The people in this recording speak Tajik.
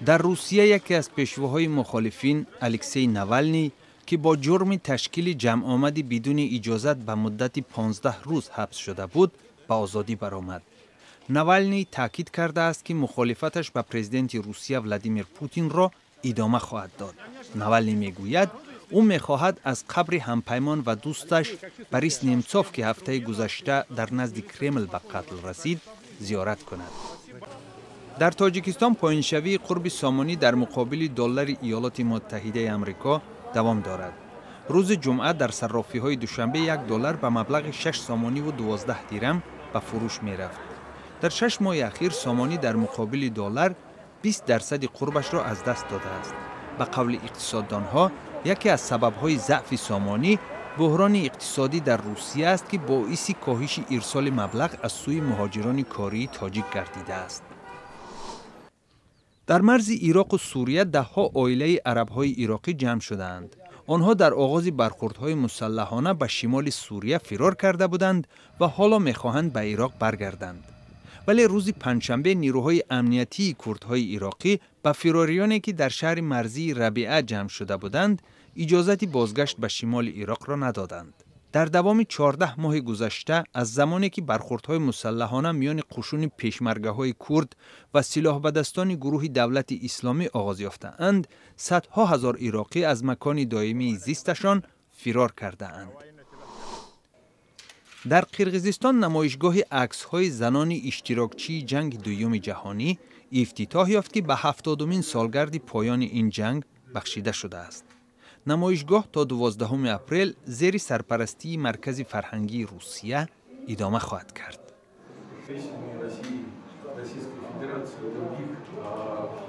Дар Русия яке аз пешвоҳои мухолифин, Алексей Навалний, ки бо ҷурми ташкили ҷамъомади бидуни иҷозат ба муддати 15 рӯз ҳабс шуда буд, ба озодӣ баромад. Навалний таъкид кардааст, ки мухолифаташ ба президенти Русия Владимир Путинро идома хоҳад дод. Навалний мегӯяд, ӯ мехоҳад аз қабри ҳампаймон ва дӯсташ Борис Немцов, ки ҳафтаи гузашта дар назди Кремл ба қатл расид, зиёрат кунад. Дар Тоҷикистон поиншавии қурби сомонӣ дар муқобили доллари Иёлоти Муттаҳидаи Амрико давом дорад. Рӯзи ҷумъа дар саррофиҳои Душанбе 1 доллар ба маблағи 6 сомониву 12 дирам ба фурӯш мерафт. Дар 6 моҳи ахир сомонӣ дар муқобили доллар 20 дарсади қурбашро аз даст додааст. Ба қавли иқтисоддонҳо, яке аз сабабҳои заъфи сомонӣ буҳрони иқтисодӣ дар Русия аст, ки боиси коҳиши ирсоли маблағ аз сӯи муҳоҷирони кории тоҷик гардидааст. Дар марзи Ироқу Сурия даҳҳо оилаи арабҳои ироқӣ ҷамъ шудаанд. Онҳо дар оғози бархурдҳои мусаллаҳона ба шимоли Сурия фирор карда буданд ва ҳоло мехоҳанд ба Ироқ баргарданд. Вале рӯзи панҷшанбе нирӯҳои амниятии курдҳои ироқӣ ба фирориёне, ки дар шаҳри марзии Рабиа ҷамъ шуда буданд, иҷозати бозгашт ба шимоли Ироқро надоданд. Дар давоми 14 моҳи гузашта, аз замоне ки бархурдҳои мусаллаҳона миёни қушуни пешмаргаҳои курд ва силоҳбадастони гурӯҳи Давлати Исломӣ оғоз ёфтаанд, садҳо ҳазор ироқӣ аз макони доимии зисташон фирор кардаанд. Дар Қирғизистон намоишгоҳи аксҳои занони иштирокчии Ҷанги Дуюми Ҷаҳонӣ ифтитоҳ ёфт, ки ба 70-умин солгарди поёни ин ҷанг бахшида шудааст. Намоишгоҳ то 12 апрел зери сарпарастии Маркази фарҳангии Русия идома хоҳад кард. Российской Федерации, других.